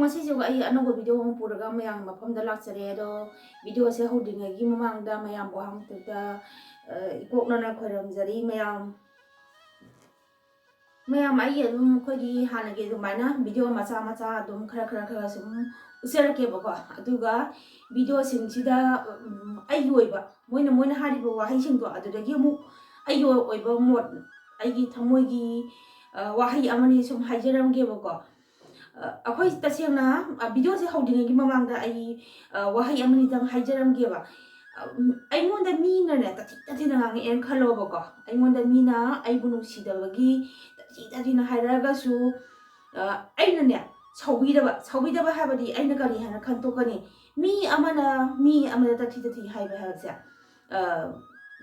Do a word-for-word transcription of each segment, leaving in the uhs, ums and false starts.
ꯉꯁꯤꯁꯨ ꯑꯩ ꯑꯅꯧꯕ ꯚꯤꯗꯤꯑꯣ ꯑꯃ ꯄꯨꯔꯒ ꯃꯌꯥꯝ ꯃꯐꯝꯗ ꯂꯥꯛꯆꯔꯦ꯫ ꯑꯗꯣ ꯚꯤꯗꯤꯑꯣꯁꯦ ꯍꯧꯗ꯭ꯔꯤꯉꯩꯒꯤ ꯃꯃꯥꯡꯗ ꯃꯌꯥꯝꯕꯨ ꯍꯥꯡꯇꯨꯗ ꯏꯀꯣꯛꯅꯅ ꯈꯣꯏꯔꯝꯖꯔꯤ꯫ ꯃꯌꯥꯝ ꯃꯌꯥꯝ ꯑꯩ ꯑꯗꯨꯝ ꯑꯩꯈꯣꯏꯒꯤ ꯍꯥꯟꯅꯒꯤ ꯑꯗꯨꯃꯥꯏꯅ ꯚꯤꯗꯤꯑꯣ ꯃꯆꯥ ꯃꯆꯥ ꯑꯗꯨꯝ ꯈꯔ ꯈꯔ ꯈꯔ ꯁꯨꯝ ꯎꯠꯆꯔꯛꯀꯦꯕꯀꯣ꯫ ꯑꯗꯨꯒ ꯚꯤꯗꯤꯑꯣꯁꯤꯡꯁꯤꯗ ꯎꯝ, ꯑꯩꯒꯤ ꯑꯣꯏꯕ ꯃꯣꯏꯅ ꯃꯣꯏꯅ ꯍꯥꯏꯔꯤꯕ ꯋꯥꯍꯩꯁꯤꯡꯗꯣ ꯑꯗꯨꯗꯒꯤ ꯑꯃꯨꯛ ꯑꯩꯒꯤ ꯑꯣꯏꯕ ꯃꯣꯠ, ꯑꯩꯒꯤ ꯊꯃꯣꯏꯒꯤ ꯋꯥꯍꯩ ꯑꯃꯅꯤ ꯁꯨꯝ ꯍꯥꯏꯖꯔꯝꯒꯦꯕꯀꯣ꯫ ꯑꯩꯈꯣꯏ ꯇꯁꯦꯡꯅ ꯚꯤꯗꯤꯑꯣꯁꯦ ꯍꯧꯗ꯭ꯔꯤꯉꯩꯒꯤ ꯃꯃꯥꯡꯗ ꯑꯩ ꯋꯥꯍꯩ ꯑꯃꯅꯤꯇꯪ ꯍꯥꯏꯖꯔꯝꯒꯦꯕ꯫ ꯑꯩꯉꯣꯟꯗ ꯃꯤꯅꯅꯦ ꯇꯥꯊꯤ ꯇꯥꯊꯤꯅ ꯉꯥꯡꯉꯛꯑꯦꯅ ꯈꯜꯂꯣꯕꯀꯣ꯫ ꯑꯩꯉꯣꯟꯗ ꯃꯤꯅ ꯑꯩꯕꯨ ꯅꯨꯡꯁꯤꯗꯕꯒꯤ ꯇꯥꯊꯤ ꯇꯥꯊꯤꯅ ꯍꯥꯏꯔꯛꯑꯒꯁꯨ ꯑꯩꯅꯅꯦ ꯁꯧꯕꯤꯗꯕ꯫ ꯁꯧꯕꯤꯗꯕ ꯍꯥꯏꯕꯗꯤ ꯑꯩꯅ ꯀꯔꯤ ꯍꯥꯏꯅ ꯈꯟꯇꯣꯛꯀꯅꯤ? ꯃꯤ ꯑꯃꯅ ꯃꯤ ꯑꯃꯗ ꯇꯥꯊꯤ ꯇꯥꯊꯤ ꯍꯥꯏꯕ ꯍꯥꯏꯕꯁꯦ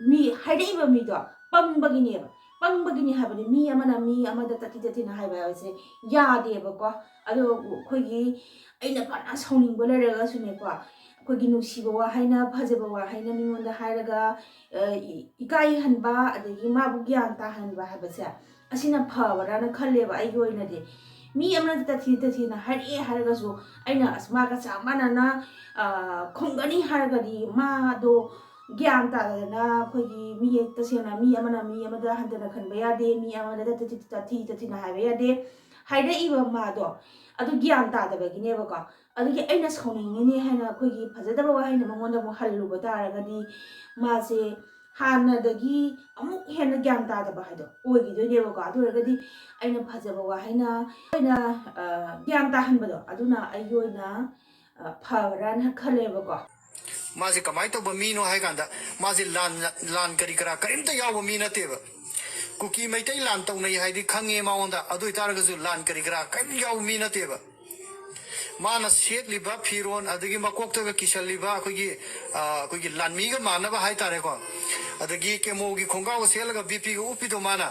ꯃꯤ ꯍꯥꯏꯔꯛꯏꯕ ꯃꯤꯗꯣ ꯄꯪꯕꯒꯤꯅꯦꯕ꯫ ꯄꯪꯕꯒꯤꯅꯤ ꯍꯥꯏꯕꯗꯤ ꯃꯤ ꯑꯃꯅ ꯃꯤ ꯑꯃꯗ ꯇꯥꯊꯤ ꯇꯥꯊꯤꯅ ꯍꯥꯏꯕ ꯍꯥꯏꯕꯁꯦ ꯌꯥꯗꯦꯕꯀꯣ꯫ ꯑꯗꯣ ꯑꯩꯈꯣꯏꯒꯤ ꯑꯩꯅ ꯐꯅ ꯁꯥꯎꯅꯤꯡꯕ ꯂꯩꯔꯒꯁꯨꯅꯦꯀꯣ, ꯑꯩꯈꯣꯏꯒꯤ ꯅꯨꯡꯁꯤꯕ ꯋꯥꯍꯩꯅ, ꯐꯖꯕ ꯋꯥꯍꯩꯅ ꯃꯤꯉꯣꯟꯗ ꯍꯥꯏꯔꯒ ꯏꯀꯥꯏꯍꯟꯕ ꯑꯗꯒꯤ ꯃꯥꯕꯨ ꯒ꯭ꯌꯥꯟ ꯇꯥꯍꯟꯕ ꯍꯥꯏꯕꯁꯦ ꯑꯁꯤꯅ ꯐꯕ꯭ꯔꯥꯅ ꯈꯜꯂꯦꯕ ꯑꯩꯒꯤ ꯑꯣꯏꯅꯗꯤ꯫ ꯃꯤ ꯑꯃꯅ ꯇꯥꯊꯤ ꯇꯥꯊꯤꯅ ꯍꯥꯏꯔꯛꯑꯦ ꯍꯥꯏꯔꯒꯁꯨ ꯑꯩꯅ ꯑꯁ ꯃꯥꯒ ꯆꯞ ꯃꯥꯟꯅꯅ ꯈꯨꯝꯒꯅꯤ ꯍꯥꯏꯔꯒꯗꯤ ꯃꯥꯗꯣ ꯒ꯭ꯌꯥꯟ ꯇꯥꯗꯅ ꯑꯩꯈꯣꯏꯒꯤ ꯃꯤ ꯇꯁꯦꯡꯅ ꯃꯤ ꯑꯃꯅ ꯃꯤ ꯑꯃꯗ ꯍꯟꯊꯅ ꯈꯟꯕ ꯌꯥꯗꯦ, ꯃꯤ ꯑꯃꯗ ꯇꯥꯊꯤ ꯇꯥꯊꯤꯅ ꯍꯥꯏꯕ ꯌꯥꯗꯦ꯫ ꯍꯥꯏꯔꯛꯏꯕ ꯃꯥꯗꯣ ꯑꯗꯨ ꯒ꯭ꯌꯥꯟ ꯇꯥꯗꯕꯒꯤꯅꯦꯕꯀꯣ꯫ ꯑꯗꯨꯒꯤ ꯑꯩꯅ ꯁꯥꯎꯅꯤꯡꯉꯤꯅꯦ ꯍꯥꯏꯅ ꯑꯩꯈꯣꯏꯒꯤ ꯐꯖꯗꯕ ꯋꯥꯍꯩꯅ ꯃꯉꯣꯟꯗ ꯑꯃꯨꯛ ꯍꯜꯂꯨꯕ ꯇꯥꯔꯒꯗꯤ ꯃꯥꯁꯦ ꯍꯥꯟꯅꯗꯒꯤ ꯑꯃꯨꯛ ꯍꯦꯟꯅ ꯒ꯭ꯌꯥꯟ ꯇꯥꯗꯕ ꯍꯥꯏꯗꯣ ꯑꯣꯏꯈꯤꯗꯣꯏꯅꯦꯕꯀꯣ꯫ ꯑꯗꯨ ꯑꯣꯏꯔꯒꯗꯤ ꯑꯩꯅ ꯐꯖꯕ ꯋꯥꯍꯩꯅ ꯑꯩꯅ ꯒ꯭ꯌꯥꯟ ꯇꯥꯍꯟꯕꯗꯣ ꯑꯗꯨꯅ ꯑꯩꯒꯤ ꯑꯣꯏꯅ ꯐꯕ꯭ꯔꯥꯅ ꯈꯜꯂꯦꯕꯀꯣ꯫ ꯃꯥꯁꯦ ꯀꯃꯥꯏꯅ ꯇꯧꯕ ꯃꯤꯅꯣ ꯍꯥꯏ ꯀꯥꯟꯗ ꯃꯥꯁꯦ ꯂꯥꯟ ꯂꯥꯟ ꯀꯔꯤ ꯀꯔꯥ ꯀꯔꯤꯝꯇ ꯌꯥꯎꯕ ꯃꯤ ꯅꯠꯇꯦꯕ꯫ ꯀꯨꯀꯤ ꯃꯩꯇꯩ ꯂꯥꯟ ꯇꯧꯅꯩ ꯍꯥꯏꯗꯤ ꯈꯪꯉꯦ ꯃꯉꯣꯟꯗ, ꯑꯗꯨ ꯑꯣꯏꯇꯥꯔꯒꯁꯨ ꯂꯥꯟ ꯀꯔꯤ ꯀꯔꯥ ꯀꯔꯤꯝ ꯌꯥꯎꯕ ꯃꯤ ꯅꯠꯇꯦꯕ꯫ ꯃꯥꯅ ꯁꯦꯠꯂꯤꯕ ꯐꯤꯔꯣꯟ ꯑꯗꯒꯤ ꯃꯀꯣꯛꯇꯒ ꯀꯤꯁꯜꯂꯤꯕ ꯑꯩꯈꯣꯏꯒꯤ ꯑꯩꯈꯣꯏꯒꯤ ꯂꯥꯟꯃꯤꯒ ꯃꯥꯟꯅꯕ ꯍꯥꯏꯇꯥꯔꯦꯀꯣ꯫ ꯑꯗꯒꯤ ꯀꯦꯃꯣꯒꯤ ꯈꯣꯡꯒ꯭ꯔꯥꯎꯒ ꯁꯦꯠꯂꯒ ꯕꯤꯄꯤꯒ ꯎꯞꯄꯤꯗꯣ ꯃꯥꯅ,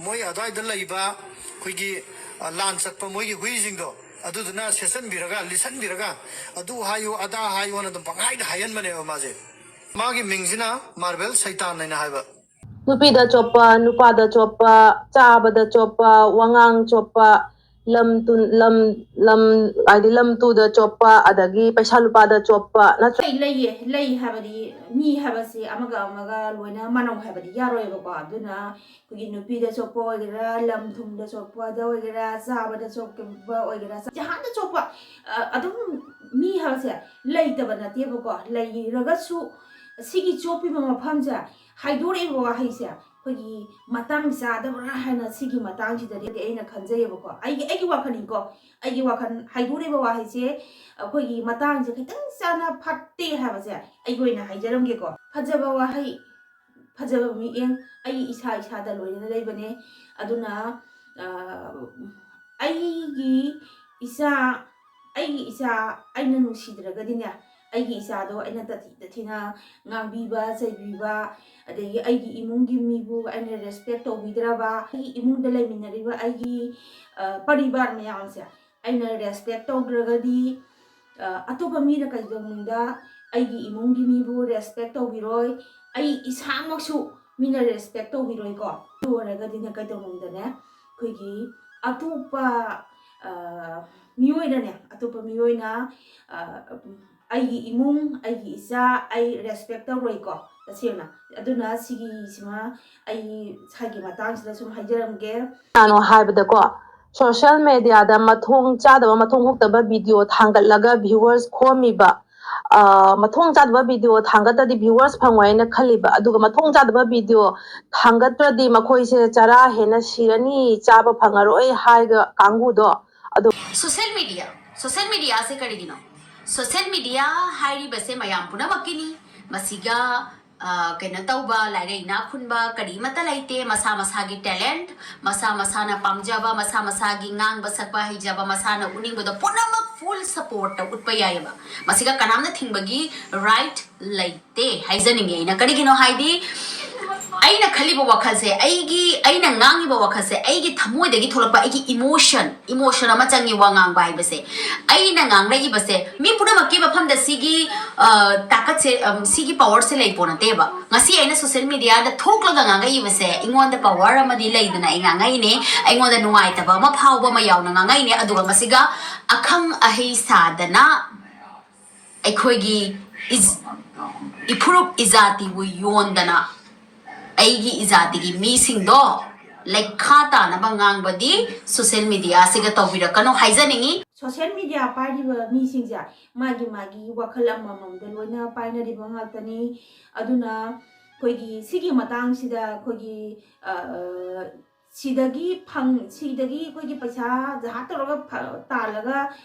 ꯃꯣꯏ ꯑꯗꯨꯋꯥꯏꯗ ꯂꯩꯕ ꯑꯩꯈꯣꯏꯒꯤ ꯂꯥꯟ ꯆꯠꯄ ꯃꯣꯏꯒꯤ ꯍꯨꯏꯁꯤꯡꯗꯣ ꯑꯗꯨꯗꯨꯅ ꯁꯦꯠꯆꯟꯕꯤꯔꯒ ꯂꯤꯠꯁꯟꯕꯤꯔꯒ ꯑꯗꯨ ꯍꯥꯏꯌꯨ ꯑꯗꯥ ꯍꯥꯏꯌꯨꯅ ꯑꯗꯨꯝ ꯄꯪꯍꯥꯏꯗ ꯍꯥꯏꯍꯟꯕꯅꯦꯕ ꯃꯥꯁꯦ꯫ ꯃꯥꯒꯤ ꯃꯤꯡꯁꯤꯅ ꯃꯥꯔꯕꯦꯜ ꯁꯩꯇꯥꯟ ꯍꯥꯏꯅ ꯍꯥꯏꯕ꯫ ꯅꯨꯄꯤꯗ ꯆꯣꯞꯄ, ꯅꯨꯄꯥꯗ ꯆꯣꯞꯄ, ꯆꯥꯕꯗ ꯆꯣꯞꯄ, ꯋꯥꯉꯥꯡ ꯆꯣꯞꯄ, ꯂꯝ ꯇꯨ ꯂꯝ ꯂꯝ ꯍꯥꯏꯗꯤ ꯂꯝ ꯇꯨꯗ ꯆꯣꯞꯄ, ꯑꯗꯒꯤ ꯄꯩꯁꯥ ꯂꯨꯄꯥꯗ ꯆꯣꯞꯄ ꯅꯠꯇ꯭ꯔ? ꯂꯩ ꯂꯩꯌꯦ꯫ ꯂꯩ ꯍꯥꯏꯕꯗꯤ ꯃꯤ ꯍꯥꯏꯕꯁꯤ ꯑꯃꯒ ꯑꯃꯒ ꯂꯣꯏꯅ ꯃꯥꯟꯅꯧ ꯍꯥꯏꯕꯗꯤ ꯌꯥꯔꯣꯏꯕꯀꯣ꯫ ꯑꯗꯨꯅ ꯑꯩꯈꯣꯏꯒꯤ ꯅꯨꯄꯤꯗ ꯆꯣꯞꯄ ꯑꯣꯏꯒꯦꯔꯥ, ꯂꯝ ꯊꯨꯝꯗ ꯆꯣꯞꯄꯗ ꯑꯣꯏꯒꯦꯔꯥ, ꯆꯥꯕꯗ ꯆꯣꯞꯄ ꯑꯣꯏꯒꯦꯔꯥ, ꯖꯍꯥꯟꯗ ꯆꯣꯞꯄ, ꯑ, ꯑꯗꯨꯝ ꯃꯤ ꯍꯥꯏꯕꯁꯦ ꯂꯩꯇꯕ ꯅꯠꯇꯦꯕꯀꯣ꯫ ꯂꯩꯔꯒꯁꯨ ꯁꯤꯒꯤ ꯆꯣꯞꯄꯤꯕ ꯃꯐꯝꯁꯦ, ꯍꯥꯏꯗꯣꯔꯛꯏꯕ ꯋꯥꯍꯩꯁꯦ ꯑꯩꯈꯣꯏꯒꯤ ꯃꯇꯥꯡ ꯆꯥꯗꯕ꯭ꯔꯥ ꯍꯥꯏꯅ ꯁꯤꯒꯤ ꯃꯇꯥꯡꯁꯤꯗꯗꯤ ꯑꯩꯅ ꯈꯟꯖꯩꯌꯦꯕꯀꯣ꯫ ꯑꯩꯒꯤ, ꯑꯩꯒꯤ ꯋꯥꯈꯜꯅꯤꯀꯣ꯫ ꯑꯩꯒꯤ ꯋꯥꯈꯜ ꯍꯥꯏꯗꯣꯔꯛꯏꯕ ꯋꯥꯍꯩꯁꯦ ꯑꯩꯈꯣꯏꯒꯤ ꯃꯇꯥꯡꯁꯦ ꯈꯤꯇꯪ ꯆꯥꯅ ꯐꯠꯇꯦ ꯍꯥꯏꯕꯁꯦ ꯑꯩꯒꯤ ꯑꯣꯏꯅ ꯍꯥꯏꯖꯔꯝꯒꯦꯀꯣ꯫ ꯐꯖꯕ ꯋꯥꯍꯩ, ꯐꯖꯕ ꯃꯤꯠꯌꯦꯡ ꯑꯩ ꯏꯁꯥ ꯏꯁꯥꯗ ꯂꯣꯏꯅꯅ ꯂꯩꯕꯅꯦ꯫ ꯑꯗꯨꯅ, ꯑ, ꯑꯩꯒꯤ ꯏꯆꯥ, ꯑꯩꯒꯤ ꯏꯆꯥ ꯑꯩꯅ ꯅꯨꯡꯁꯤꯗ꯭ꯔꯒꯗꯤꯅꯦ, ꯑꯩꯒꯤ ꯏꯆꯥꯗꯣ ꯑꯩꯅ ꯇꯊꯤ ꯇꯊꯤꯅ ꯉꯥꯡꯕꯤꯕ, ꯆꯩꯕꯤꯕ, ꯑꯗꯒꯤ ꯑꯩꯒꯤ ꯏꯃꯨꯡꯒꯤ ꯃꯤꯕꯨ ꯑꯩꯅ respect ꯇꯧꯕꯤꯗ꯭ꯔꯕ, ꯑꯩꯒꯤ ꯏꯃꯨꯡꯗ ꯂꯩꯃꯤꯟꯅꯔꯤꯕ ꯑꯩꯒꯤ, ꯑ, ꯄꯔꯤꯕꯥꯔ ꯃꯌꯥꯝꯁꯦ ꯑꯩꯅ respect ꯇꯧꯗ꯭ꯔꯒꯗꯤ, ꯑ, ꯑꯇꯣꯞꯄ ꯃꯤꯅ ꯀꯩꯗꯧꯅꯨꯡꯗ ꯑꯩꯒꯤ ꯏꯃꯨꯡꯒꯤ ꯃꯤꯕꯨ respect ꯇꯧꯕꯤꯔꯣꯏ, ꯑꯩ ꯏꯁꯥꯃꯛꯁꯨ ꯃꯤꯅ respect ꯇꯧꯕꯤꯔꯣꯏꯀꯣ꯫ ꯑꯗꯨ ꯑꯣꯏꯔꯒꯗꯤꯅꯦ, ꯀꯩꯗꯧꯅꯨꯡꯗꯅꯦ ꯑꯩꯈꯣꯏꯒꯤ ꯑꯇꯣꯞꯄ, ꯑ, ꯃꯤꯑꯣꯏꯅꯅꯦ, ꯑꯇꯣꯞꯄ ꯃꯤꯑꯣꯏꯅ, ꯑ, ꯑꯩꯒꯤ ꯏꯃꯨꯡ, ꯑꯩꯒꯤ ꯏꯆꯥ ꯑꯩ respect ꯇꯧꯔꯣꯏꯀꯣ, ꯇꯁꯦꯡꯅ꯫ ꯑꯗꯨꯅ ꯁꯤꯒꯤꯁꯤꯃ ꯑꯩ ꯁꯥꯏꯒꯤ ꯃꯇꯥꯡꯁꯤꯗ ꯁꯨꯝ ꯍꯥꯏꯖꯔꯝꯒꯦ꯫ ꯀꯅꯥꯅꯣ ꯍꯥꯏꯕꯗꯀꯣ, social media ꯗ ꯃꯊꯣꯡ ꯆꯥꯗꯕ, ꯃꯊꯣꯡ ꯍꯨꯛꯇꯕ video ꯊꯥꯡꯒꯠꯂꯒ viewers ꯈꯣꯝꯃꯤꯕ, ꯑ, ꯃꯊꯣꯡ ꯆꯥꯗꯕ video ꯊꯥꯡꯒꯠꯇ꯭ꯔꯗꯤ viewers ꯐꯪꯉꯣꯏ ꯍꯥꯏꯅ ꯈꯜꯂꯤꯕ, ꯑꯗꯨꯒ ꯃꯊꯣꯡ ꯆꯥꯗꯕ video ꯊꯥꯡꯒꯠꯇ꯭ꯔꯗꯤ ꯃꯈꯣꯏꯁꯦ ꯆꯔꯥ ꯍꯦꯟꯅ ꯁꯤꯔꯅꯤ, ꯆꯥꯕ ꯐꯪꯉꯔꯣꯏ ꯍꯥꯏꯕ ꯀꯥꯡꯕꯨꯗꯣ, ꯑꯗꯨ ꯁꯣꯁꯦꯜ ꯃꯤꯗꯤꯌꯥ, ꯁꯣꯁꯦꯜ ꯃꯤꯗꯤꯌꯥꯁꯦ ꯀꯔꯤꯒꯤꯅꯣ? ꯁꯣꯁꯦꯜ ꯃꯤꯗꯤꯌꯥ ꯍꯥꯏꯔꯤꯕꯁꯦ ꯃꯌꯥꯝ ꯄꯨꯝꯅꯃꯛꯀꯤꯅꯤ꯫ ꯃꯁꯤꯒ, ꯑ, ꯀꯩꯅꯣ ꯇꯧꯕ, ꯂꯥꯏꯔꯩ ꯏꯅꯥꯛ ꯈꯨꯟꯕ ꯀꯔꯤꯃꯠꯇ ꯂꯩꯇꯦ꯫ ꯃꯁꯥ ꯃꯁꯥꯒꯤ talent, ꯃꯁꯥ ꯃꯁꯥꯅ ꯄꯥꯝꯖꯕ, ꯃꯁꯥ ꯃꯁꯥꯒꯤ ꯉꯥꯡꯕ ꯁꯛꯄ ꯍꯩꯖꯕ, ꯃꯁꯥꯅ ꯎꯠꯅꯤꯡꯕꯗꯣ ꯄꯨꯝꯅꯃꯛ full support ꯇ ꯎꯠꯄ ꯌꯥꯏꯑꯕ꯫ ꯃꯁꯤꯒ ꯀꯅꯥꯝꯅ ꯊꯤꯡꯕꯒꯤ right ꯂꯩꯇꯦ ꯍꯥꯏꯖꯅꯤꯡꯉꯦ ꯑꯩꯅ꯫ ꯀꯔꯤꯒꯤꯅꯣ ꯍꯥꯏꯗꯤ, ꯑꯩꯅ ꯈꯜꯂꯤꯕ ꯋꯥꯈꯜꯁꯦ, ꯑꯩꯒꯤ, ꯑꯩꯅ ꯉꯥꯡꯉꯤꯕ ꯋꯥꯈꯜꯁꯦ, ꯑꯩꯒꯤ ꯊꯃꯣꯏꯗꯒꯤ ꯊꯣꯛꯂꯛꯄ, ꯑꯩꯒꯤ emotion, emotion ꯑꯃ ꯆꯪꯉꯤ ꯋꯥ ꯉꯥꯡꯕ ꯍꯥꯏꯕꯁꯦ꯫ ꯑꯩꯅ ꯉꯥꯡꯂꯛꯏꯕꯁꯦ ꯃꯤ ꯄꯨꯝꯅꯃꯛꯀꯤ ꯃꯐꯝꯗ ꯁꯤꯒꯤ, ꯑ, ꯇꯥꯀꯠꯁꯦ, ꯑꯝ, ꯁꯤꯒꯤ powerꯁꯦ ꯂꯩ ꯄꯣ ꯅꯠꯇꯦꯕ꯫ ꯉꯁꯤ ꯑꯩꯅ social mediaꯗ ꯊꯣꯛꯂꯒ ꯉꯥꯡꯉꯛꯏꯕꯁꯦ, ꯑꯩꯉꯣꯟꯗ power ꯑꯃꯗꯤ ꯂꯩꯗꯅ ꯑꯩ ꯉꯥꯡꯉꯛꯏꯅꯦ꯫ ꯑꯩꯉꯣꯟꯗ ꯅꯨꯡꯉꯥꯏꯇꯕ ꯑꯃ ꯐꯥꯎꯕ ꯑꯃ ꯌꯥꯎꯅ ꯉꯥꯡꯉꯛꯏꯅꯦ꯫ ꯑꯗꯨꯒ ꯃꯁꯤꯒ ꯑꯈꯪ ꯑꯍꯩ ꯁꯥꯗꯅ ꯑꯩꯈꯣꯏꯒꯤ ꯏꯖ-, ꯏꯐꯨꯔꯨꯞ ꯏꯖꯥꯇꯤꯕꯨ ꯌꯣꯟꯗꯅ ꯑꯩꯒꯤ ꯏꯖꯥꯇꯤꯒꯤ ꯃꯤꯁꯤꯡꯗꯣ ꯂꯩꯈꯥ ꯇꯥꯅꯕ ꯉꯥꯡꯕꯗꯤ social mediaꯁꯤꯒ ꯇꯧꯕꯤꯔꯛꯀꯅꯨ ꯍꯥꯏꯖꯅꯤꯡꯉꯤ꯫ Social media ꯄꯥꯏꯔꯤꯕ ꯃꯤꯁꯤꯡꯁꯦ ꯃꯥꯒꯤ ꯃꯥꯒꯤ ꯋꯥꯈꯜ ꯑꯃꯃꯝꯗ ꯂꯣꯏꯅ ꯄꯥꯏꯅꯔꯤꯕ ꯉꯥꯛꯇꯅꯤ꯫ ꯑꯗꯨꯅ ꯑꯩꯈꯣꯏꯒꯤ ꯁꯤꯒꯤ ꯃꯇꯥꯡꯁꯤꯗ ꯑꯩꯈꯣꯏꯒꯤ, ꯑ, ꯁꯤꯗꯒꯤ ꯐꯪ-, ꯁꯤꯗꯒꯤ ꯑꯩꯈꯣꯏꯒꯤ ꯄꯩꯁꯥ ꯖꯍꯥꯠ ꯇꯧꯔꯒ ꯐ-, ꯇꯥꯜꯂꯒ,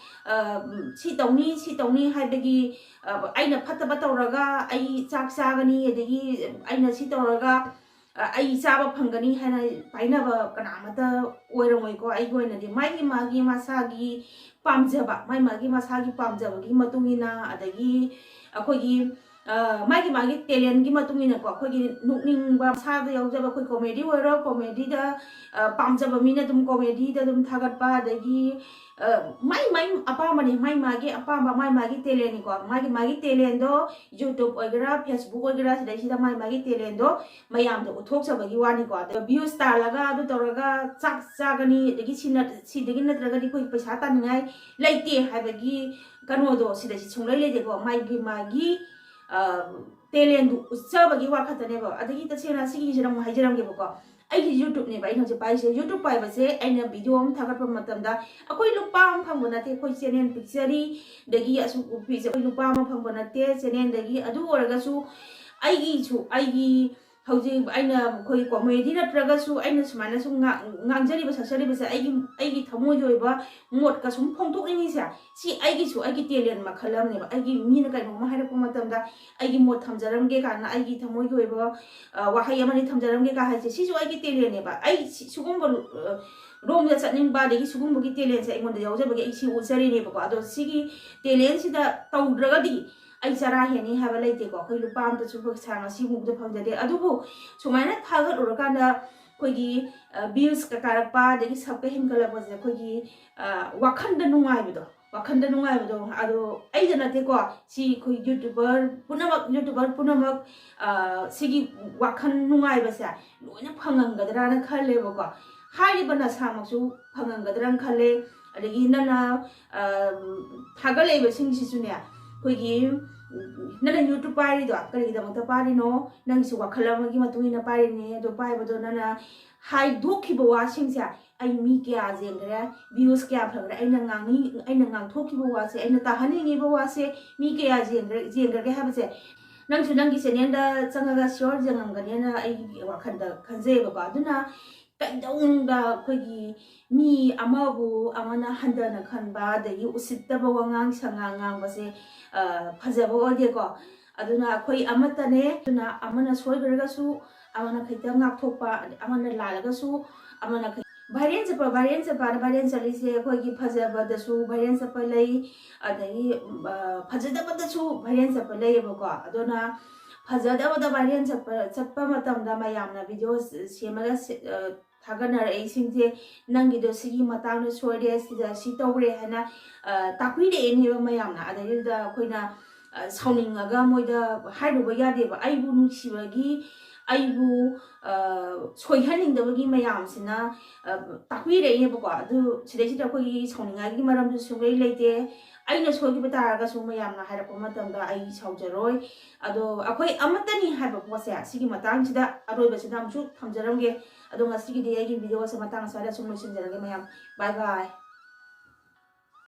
ꯑ, ꯁꯤ ꯇꯧꯅꯤ, ꯁꯤ ꯇꯧꯅꯤ ꯍꯥꯏꯕꯒꯤ, ꯑ, ꯑꯩꯅ ꯐꯠꯇꯕ ꯇꯧꯔꯒ ꯑꯩ ꯆꯥꯛ ꯆꯥꯒꯅꯤ, ꯑꯗꯒꯤ ꯑꯩꯅ ꯁꯤ ꯇꯧꯔꯒ, ꯑ, ꯑꯩ ꯆꯥꯕ ꯐꯪꯒꯅꯤ ꯍꯥꯏꯅ ꯄꯥꯏꯅꯕ ꯀꯅꯥ ꯑꯃꯠꯇ ꯑꯣꯏꯔꯝꯃꯣꯏꯀꯣ꯫ ꯑꯩꯒꯤ ꯑꯣꯏꯅꯗꯤ ꯃꯥꯒꯤ, ꯃꯥꯒꯤ ꯃꯁꯥꯒꯤ ꯄꯥꯝꯖꯕ, ꯃꯥꯒꯤ, ꯃꯥꯒꯤ ꯃꯁꯥꯒꯤ ꯄꯥꯝꯖꯕꯒꯤ ꯃꯇꯨꯡ ꯏꯟꯅ, ꯑꯗꯒꯤ ꯑꯩꯈꯣꯏꯒꯤ, ꯑ, ꯃꯥꯒꯤ, ꯃꯥꯒꯤ talentꯀꯤ ꯃꯇꯨꯡ ꯏꯟꯅꯀꯣ, ꯑꯩꯈꯣꯏꯒꯤ ꯅꯣꯛꯅꯤꯡꯕ ꯃꯁꯥꯗ ꯌꯥꯎꯖꯕ, ꯑꯩꯈꯣꯏ comedy ꯑꯣꯏꯔꯣ, comedyꯗ, ꯑ, ꯄꯥꯝꯖꯕ ꯃꯤꯅ ꯑꯗꯨꯝ comedyꯗ ꯑꯗꯨꯝ ꯊꯥꯒꯠꯄ, ꯑꯗꯒꯤ, ꯑ, ꯃꯥꯏ, ꯃꯥꯏ ꯑꯄꯥꯝꯕꯅꯤ, ꯃꯥꯏ, ꯃꯥꯒꯤ ꯑꯄꯥꯝꯕ, ꯃꯥꯏ, ꯃꯥꯒꯤ talentꯅꯤꯀꯣ꯫ ꯃꯥꯒꯤ, ꯃꯥꯒꯤ talentꯗꯣ YouTube ꯑꯣꯏꯒꯦꯔꯥ, Facebook ꯑꯣꯏꯒꯦꯔꯥ, ꯁꯤꯗꯩꯁꯤꯗ ꯃꯥꯏ, ꯃꯥꯒꯤ talentꯗꯣ ꯃꯌꯥꯝꯗ ꯎꯠꯊꯣꯛꯆꯕꯒꯤ ꯋꯥꯅꯤꯀꯣ꯫ ꯑꯗ views ꯇꯥꯜꯂꯒ ꯑꯗꯨ ꯇꯧꯔꯒ ꯆꯥꯛ ꯆꯥꯒꯅꯤ, ꯑꯗꯒꯤ ꯁꯤ ꯅꯠ-, ꯁꯤꯗꯒꯤ ꯅꯠꯇ꯭ꯔꯒꯗꯤ ꯑꯩꯈꯣꯏ ꯄꯩꯁꯥ ꯇꯥꯅꯤꯡꯉꯥꯏ ꯂꯩꯇꯦ ꯍꯥꯏꯕꯒꯤ ꯀꯩꯅꯣꯗꯣ ꯁꯤꯗꯁꯨ ꯁꯨꯡꯂꯩ ꯂꯩꯇꯦꯀꯣ꯫ ꯃꯥꯒꯤ, ꯃꯥꯒꯤ, ꯑ, talentꯗꯨ ꯎꯠꯆꯕꯒꯤ ꯋꯥ ꯈꯛꯇꯅꯦꯕ꯫ ꯑꯗꯒꯤ ꯇꯁꯦꯡꯅ ꯁꯤꯒꯤꯁꯤꯗ ꯑꯃꯨꯛ ꯍꯥꯏꯖꯔꯝꯒꯦꯕꯀꯣ꯫ ꯑꯩꯒꯤ YouTubeꯅꯦꯕ ꯑꯩꯅ ꯍꯧꯖꯤꯛ ꯄꯥꯏꯔꯤꯁꯦ꯫ YouTube ꯄꯥꯏꯕꯁꯦ ꯑꯩꯅ video ꯑꯃ ꯊꯥꯒꯠꯄ ꯃꯇꯝꯗ ꯑꯩꯈꯣꯏ ꯂꯨꯄꯥ ꯑꯃ ꯐꯪꯕ ꯅꯠꯇꯦ, ꯑꯩꯈꯣꯏ channel ꯄꯤꯛꯆꯔꯤ, ꯑꯗꯒꯤ ꯑꯁꯨꯛ ꯄꯤꯛꯆ-, ꯑꯩꯈꯣꯏ ꯂꯨꯄꯥ ꯑꯃ ꯐꯪꯕ ꯅꯠꯇꯦ channelꯗꯒꯤ꯫ ꯑꯗꯨ ꯑꯣꯏꯔꯒꯁꯨ ꯑꯩꯒꯤꯁꯨ, ꯑꯩꯒꯤ ꯍꯧꯖꯤꯛ ꯑꯩꯅ ꯑꯩꯈꯣꯏ comedy ꯅꯠꯇ꯭ꯔꯒꯁꯨ ꯑꯩꯅ ꯁꯨꯃꯥꯏꯅ ꯁꯨꯝ ꯉꯥ-, ꯉꯥꯡꯖꯔꯤꯕ ꯁꯛꯆꯔꯤꯕꯁꯦ ꯑꯩꯒꯤ, ꯑꯩꯒꯤ ꯊꯃꯣꯏꯒꯤ ꯑꯣꯏꯕ ꯃꯣꯠꯀ ꯁꯨꯝ ꯐꯣꯡꯗꯣꯛꯅꯤꯡꯉꯤꯁꯦ, ꯁꯤ ꯑꯩꯒꯤꯁꯨ ꯑꯩꯒꯤ talent ꯃꯈꯜ ꯑꯃꯅꯦꯕ꯫ ꯑꯩꯒꯤ ꯃꯤꯅ ꯀꯩꯅꯣꯝꯃ ꯍꯥꯏꯔꯛꯄ ꯃꯇꯝꯗ ꯑꯩꯒꯤ ꯃꯣꯠ ꯊꯝꯖꯔꯝꯒꯦ ꯀꯥꯏꯅ, ꯑꯩꯒꯤ ꯊꯃꯣꯏꯒꯤ ꯑꯣꯏꯕ, ꯑ, ꯋꯥꯍꯩ ꯑꯃꯅꯤ ꯊꯝꯖꯔꯝꯒꯦ ꯀꯥꯏ ꯍꯥꯏꯁꯦ, ꯁꯤꯁꯨ ꯑꯩꯒꯤ talentꯅꯦꯕ꯫ ꯑꯩ ꯁꯤ-, ꯁꯤꯒꯨꯝꯕ, ꯑ, ꯔꯣꯝꯗ ꯆꯠꯅꯤꯡꯕ, ꯑꯗꯒꯤ ꯁꯤꯒꯨꯝꯕꯒꯤ talentꯁꯦ ꯑꯩꯉꯣꯟꯗ ꯌꯥꯎꯖꯕꯒꯤ ꯑꯩ ꯁꯤ ꯎꯠꯆꯔꯤꯅꯦꯕꯀꯣ꯫ ꯑꯗꯣ ꯁꯤꯒꯤ talentꯁꯤꯗ ꯇꯧꯗ꯭ꯔꯒꯗꯤ ꯑꯩ ꯆꯔꯥ ꯍꯦꯟꯅꯤ ꯍꯥꯏꯕ ꯂꯩꯇꯦꯀꯣ꯫ ꯑꯩꯈꯣꯏ ꯂꯨꯄꯥ ꯑꯝꯇꯁꯨ ꯄꯩꯁꯥ ꯉꯁꯤ ꯐꯥꯎꯕꯗ ꯐꯪꯖꯗꯦ꯫ ꯑꯗꯨꯕꯨ ꯁꯨꯃꯥꯏꯅ ꯊꯥꯒꯠꯂꯨꯔꯀꯥꯟꯗ ꯑꯩꯈꯣꯏꯒꯤ ꯚ꯭ꯌꯨꯁ ꯀꯩꯀꯥꯔꯛꯄ, ꯑꯗꯒꯤ ꯁꯕꯀ ꯍꯦꯟꯒꯠꯂꯛꯄꯁꯦ ꯑꯩꯈꯣꯏꯒꯤ ꯋꯥꯈꯜꯗ ꯅꯨꯡꯉꯥꯏꯕꯗꯣ, ꯋꯥꯈꯜꯗ ꯅꯨꯡꯉꯥꯏꯕꯗꯣ꯫ ꯑꯗꯣ ꯑꯩꯗ ꯅꯠꯇꯦꯀꯣ, ꯁꯤ ꯑꯩꯈꯣꯏ ꯌꯨꯇ꯭ꯌꯨꯕꯔ ꯄꯨꯝꯅꯃꯛ, ꯌꯨꯇ꯭ꯌꯨꯕꯔ ꯄꯨꯝꯅꯃꯛ ꯁꯤꯒꯤ ꯋꯥꯈꯜ ꯅꯨꯡꯉꯥꯏꯕꯁꯦ ꯂꯣꯏꯅ ꯐꯪꯉꯝꯒꯗ꯭ꯔꯥꯅ ꯈꯜꯂꯦꯕꯀꯣ꯫ ꯍꯥꯏꯔꯤꯕ ꯅꯁꯥꯃꯛꯁꯨ ꯐꯪꯉꯝꯒꯗ꯭ꯔꯥꯅ ꯈꯜꯂꯦ꯫ ꯑꯗꯒꯤ ꯅꯪꯅ ꯊꯥꯒꯠꯂꯛꯏꯕꯁꯤꯡꯁꯤꯁꯨꯅꯦ, ꯑꯩꯈꯣꯏꯒꯤ ꯅꯪꯅ ꯌꯨꯇ꯭ꯌꯨꯕ ꯄꯥꯏꯔꯤꯗꯣ ꯀꯔꯤꯒꯤꯗꯃꯛꯇ ꯄꯥꯏꯔꯤꯅꯣ? ꯅꯪꯒꯤꯁꯨ ꯋꯥꯈꯜ ꯑꯃꯒꯤ ꯃꯇꯨꯡ ꯏꯟꯅ ꯄꯥꯏꯔꯤꯅꯦ꯫ ꯑꯗꯣ ꯄꯥꯏꯕꯗꯣ ꯅꯪꯅ ꯍꯥꯏꯗꯣꯛꯈꯤꯕ ꯋꯥꯁꯤꯡꯁꯦ, ꯑꯩ ꯃꯤ ꯀꯌꯥ ꯌꯦꯡꯈ꯭ꯔꯦ, ꯚ꯭ꯌꯨꯁ ꯀꯌꯥ ꯐꯪꯈ꯭ꯔꯦ, ꯑꯩꯅ ꯉꯥꯡꯅꯤꯡ ꯑꯩꯅ ꯉꯥꯡꯊꯣꯛꯈꯤꯕ ꯋꯥꯁꯦ, ꯑꯩꯅ ꯇꯥꯍꯟꯅꯤꯡꯉꯤꯕ ꯋꯥꯁꯦ ꯃꯤ ꯀꯌꯥ ꯌꯦꯡꯈ꯭ꯔꯦ ꯌꯦꯡꯈ꯭ꯔꯒꯦ ꯍꯥꯏꯕꯁꯦ ꯅꯪꯁꯨ ꯅꯪꯒꯤ ꯆꯦꯅꯦꯜꯗ ꯆꯪꯉꯒ ꯁꯤꯌꯣꯔ ꯌꯦꯡꯉꯝꯒꯅꯦꯅ ꯑꯩꯒꯤ ꯋꯥꯈꯜꯗ ꯈꯟꯖꯩꯌꯦꯕꯀꯣ꯫ ꯑꯗꯨꯅ ꯀꯩꯗꯧꯅꯨꯡꯗ ꯑꯩꯈꯣꯏꯒꯤ ꯃꯤ ꯑꯃꯕꯨ ꯑꯃꯅ ꯍꯟꯊꯅ ꯈꯟꯕ, ꯑꯗꯒꯤ ꯎꯁꯤꯠꯇꯕ ꯋꯥꯉꯥꯡ ꯁꯉꯥꯡ ꯉꯥꯡꯕꯁꯦ ꯐꯖꯕ ꯑꯣꯏꯗꯦꯀꯣ꯫ ꯑꯗꯨꯅ ꯑꯩꯈꯣꯏ ꯑꯃꯠꯇꯅꯦ꯫ ꯑꯗꯨꯅ ꯑꯃꯅ ꯁꯣꯏꯈ꯭ꯔꯒꯁꯨ ꯑꯃꯅ ꯈꯤꯇꯪ ꯉꯥꯛꯊꯣꯛꯄ, ꯑꯃꯅ ꯂꯥꯜꯂꯒꯁꯨ ꯑꯃꯅ ꯚꯥꯏꯔꯦꯟ ꯆꯠꯄ, ꯚꯥꯏꯔꯦꯟ ꯆꯠꯄꯅ ꯚꯥꯏꯔꯦꯟ ꯆꯠꯂꯤꯁꯦ ꯑꯩꯈꯣꯏꯒꯤ ꯐꯖꯕꯗꯁꯨ ꯚꯥꯏꯔꯦꯟ ꯆꯠꯄ ꯂꯩ, ꯑꯗꯒꯤ ꯐꯖꯗꯕꯗꯁꯨ ꯚꯥꯏꯔꯦꯟ ꯆꯠꯄ ꯂꯩꯌꯦꯕꯀꯣ꯫ ꯑꯗꯨꯅ ꯐꯖꯗꯕꯗ ꯚꯥꯏꯔꯦꯟ ꯆꯠꯄ ꯆꯠꯄ ꯃꯇꯝꯗ ꯃꯌꯥꯝꯅ ꯚꯤꯗꯤꯑꯣ ꯁꯦꯝꯃꯒ ꯊꯥꯒꯠꯅꯔꯛꯏꯁꯤꯡꯁꯦ, ꯅꯪꯒꯤꯗꯣ ꯁꯤꯒꯤ ꯃꯇꯥꯡꯗ ꯁꯣꯏꯔꯦ, ꯁꯤꯗ ꯁꯤ ꯇꯧꯔꯦ ꯍꯥꯏꯅ ꯇꯥꯛꯄꯤꯔꯛꯏꯅꯦꯕ ꯃꯌꯥꯝꯅ꯫ ꯑꯗꯩꯗꯨꯗ ꯑꯩꯈꯣꯏꯅ ꯁꯥꯎꯅꯤꯡꯉꯒ ꯃꯣꯏꯗ ꯍꯥꯏꯔꯨꯕ ꯌꯥꯗꯦꯕ꯫ ꯑꯩꯕꯨ ꯅꯨꯡꯁꯤꯕꯒꯤ, ꯑꯩꯕꯨ ꯁꯣꯏꯍꯟꯅꯤꯡꯗꯕꯒꯤ ꯃꯌꯥꯝꯁꯤꯅ ꯇꯥꯛꯄꯤꯔꯛꯏꯅꯦꯕꯀꯣ꯫ ꯑꯗꯨ ꯁꯤꯗꯩꯁꯤꯗ ꯑꯩꯈꯣꯏꯒꯤ ꯁꯥꯎꯅꯤꯡꯉꯥꯏꯒꯤ ꯃꯔꯝꯁꯨ ꯁꯨꯡꯂꯩ ꯂꯩꯇꯦ꯫ ꯑꯩꯅ ꯁꯣꯏꯈꯤꯕ ꯇꯥꯔꯒꯁꯨ ꯃꯌꯥꯝꯅ ꯍꯥꯏꯔꯛꯄ ꯃꯇꯝꯗ ꯑꯩ ꯁꯥꯎꯖꯔꯣꯏ꯫ ꯑꯗꯣ ꯑꯩꯈꯣꯏ ꯑꯃꯠꯇꯅꯤ ꯍꯥꯏꯕ ꯄꯣꯠꯁꯦ ꯁꯤꯒꯤ ꯃꯇꯥꯡꯁꯤꯗ ꯑꯔꯣꯏꯕꯁꯤꯗ ꯑꯃꯨꯛꯁꯨ ꯊꯝꯖꯔꯝꯒꯦ꯫ ꯑꯗꯣ ꯉꯁꯤꯒꯤꯗꯤ ꯑꯩꯒꯤ ꯚꯤꯗꯤꯑꯣꯁꯦ ꯃꯇꯥꯡ ꯑꯁ꯭ꯋꯥꯏꯗ ꯁꯨꯝ ꯂꯣꯏꯁꯤꯟꯖꯔꯒꯦ ꯃꯌꯥꯝ꯫ ꯕꯥꯏ ꯕꯥꯏ꯫